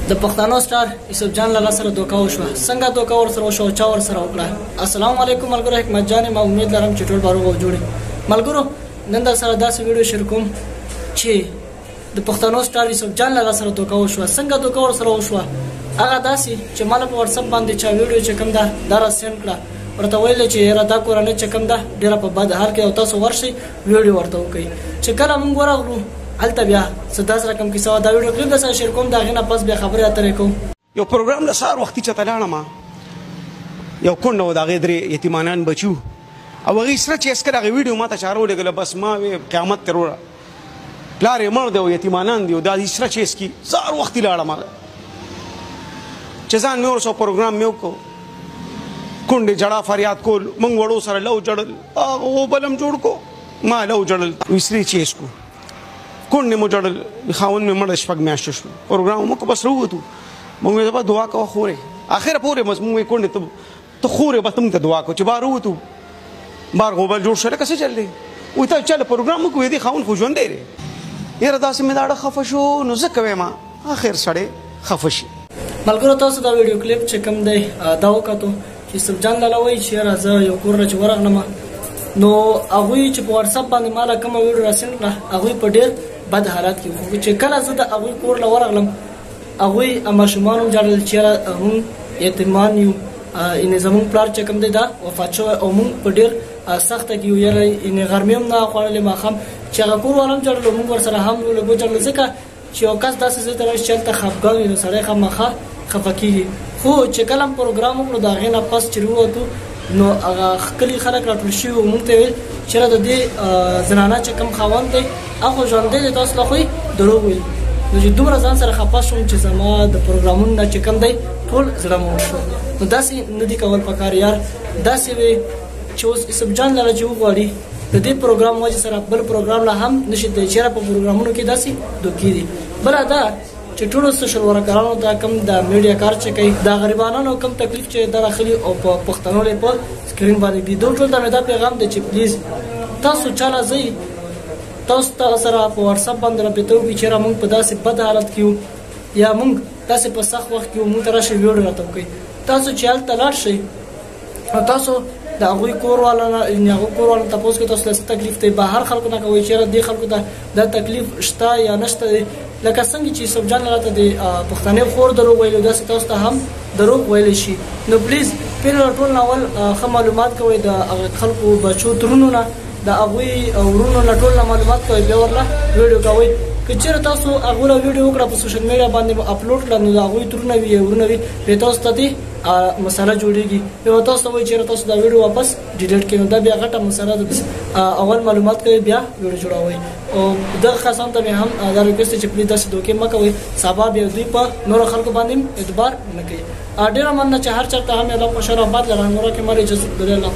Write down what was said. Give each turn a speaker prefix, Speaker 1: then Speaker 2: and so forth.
Speaker 1: د پښتنو سټار یوسف جان لالا سره دوکه وشوه، څنګه دوکه ورسره وشوه او چا ورسره وکړه؟ السلام علیکم ملګرو، حکمت جان ما امید لرم چې ټول به روغ او جوړ. ملګرو نن در سره داسې ویډیو شریکوم چې د پښتنو سټار یوسف جان لالا سره دوکه وشوه. څنګه دوکه ورسره وشوه؟ هغه داسې چې ماله په واتساپ باندې چا ویډیو چې کوم ده دا را سینډ کړه، ورته ویل چې یاره دا کورنۍ چې کوم ده ډېره په بد حال کې او تاسو ورشئ ویډیو ورته وکړئ. چې کله موږ ورغلو هلته بیا څه داسې رقم کیسه وه. دا ویډیو کلیپ در سره شیر کوم، د هغې نه پس بیا خبرې اترې کوم.
Speaker 2: یو پروګرام له سهار وختي چاته لاړم، یو کونډه وه، د هغې درې یتیمانان بچي وو او هغې سره چې هېڅکله هغې ویډیو ما ته چا راولېږله، بس ما وې قیامت ته وروره، پلار یې مړ دی او یتیمانان دي او دا دې سره چې هېڅکي. سهار وختي لاړم، چې ځان مې ورسو پروګرام مې وکړو، کونډې ژړا فریاد کول، موږ وړو سره لو ژړل، هغه غوبل هم جوړ کو، ما لو ژړل، وي سرې چې هېڅکو کونډې مو ژړل، خاوند مې مړ شپږ میاشتې شو. پروګرام مو وکړو، بس راووتو. موږ ویل بس دعا کوه خورې، اخره پورې بس موږ ویل کونډې ته خورې، بس موږ ته دعا کوه. چې بار ووتو، بار غوبل جوړ شو، لکه څه چل دی؟ وایي ته چل پروګرام وکړو، دې خاوند خو ژوندی دی. یاره داسې مې داړه خفه شو، نو ځکه وایم اخر سړی خفه شي.
Speaker 1: ملګرو تاسو دا ویډیو کلیپ چې کوم دی دا وکتو چې یوسف جان لالا وایي چې یاره زه یو کور له چې ورغلم، نو هغوی چې په واتساپ باندې ما له کومه ویډیو راسینډ کړه هغوی په ډېر بد حالت کې وو. چې کله زه د هغوی کور له ورغلم، هغوی ماشومان هم ژړل چې یاره موږ یتیمان یو، یعنې زموږ پلار چې کوم دی دا وفات شوی او موږ په ډېر سخته کې یو، یاره یعنې غرمې هم نه خوړلې، ماښام چې هغه کور والا هم ژړل، موږ ورسره هم لږ وژړل. ځکه چې یو کس داسې ځای ته راشي چې هلته خفګان وي، نو سړی خامخا خفه کېږي. خو چې کله هم پروګرام وکړو، د هغې نه پس چې ووتو، نو هغه ښکلي خلک راټول شوي وو، موږ ته ویل چې د دې زنانه چې کوم خاوند دی هغه خو ژوندی دی، تاسو له خو یې دروغ ویل. نو چې دومره ځان سره خفه شوم چې زما د پروګرامونو نه چې کوم دی ټول زړه مې وشو. نو داسې نه دي کول پکار یار، داسې وي چې اوس یوسف جان لالا چې وغواړي د دې پروګرام وجې سره بل پروګرام لا هم نشي تللی، چېرې په پروګرامونو کې داسې دوکې دي. بله دا چې ټولو سوشل ورکرانو ته کوم د میډیا کار چې کوي، د غریبانو کوم تکلیف چې دا راخلي او په پښتنو له په سکرین باندې دي، دوی ټول ته مې دا پیغام دی چې پلیز تاسو چاله ځئ، تاسو ته سره په واتساپ باندې رابطه وکړئ چې موږ په داسې بد حالت کې یو یا موږ داسې په سخت وخت کې یو، موږ ته راشئ ویډیو راته وکړئ. تاسو چې هلته لاړ شئ نو تاسو د هغوی کور والا نه، یعنې هغوی کور والا تپوس کوي تاسو له څه تکلیف دی، بهر خلکو نه کوئ چې یاره دې خلکو ته دا تکلیف شته یا نشته دی. لکه څنګه چې یوسف جان راته د پښتنې خور دروغ ویلي، داسې تاسو ته هم دروغ ویلی شي. نو پلیز پهله ټول نه اول ښه معلومات کوئ د هغه خلکو بچو ترونو نه، د هغوی ورونو نه ټول نه معلومات کوئ، بیا ورله ویډیو کوئ. که چېرې تاسو هغوی له ویډیو وکړه په سوشل میډیا باندې مو اپلوډ کړه، نو د هغوی ترونه وي یا ورونه وي، بیا تاسو ته دې مسله جوړېږي، بیا به تاسو ته وایي چېرې تاسو دا ویډیو واپس ډیلیټ کړئ. نو دا بیا غټه مسله ده، اول معلومات کوئ بیا ویډیو جوړوئ. او دغه کسانو ته مې هم دا ریکویسټ دی چې پلیز داسې دوکې مه کوئ، سبا بیا دوی په نورو خلکو باندې هم اعتبار نه کوي. ډېره مننه چې هر چېرته هم الله خوشحاله آباد لره. نوره کې مال اجازه درې الله.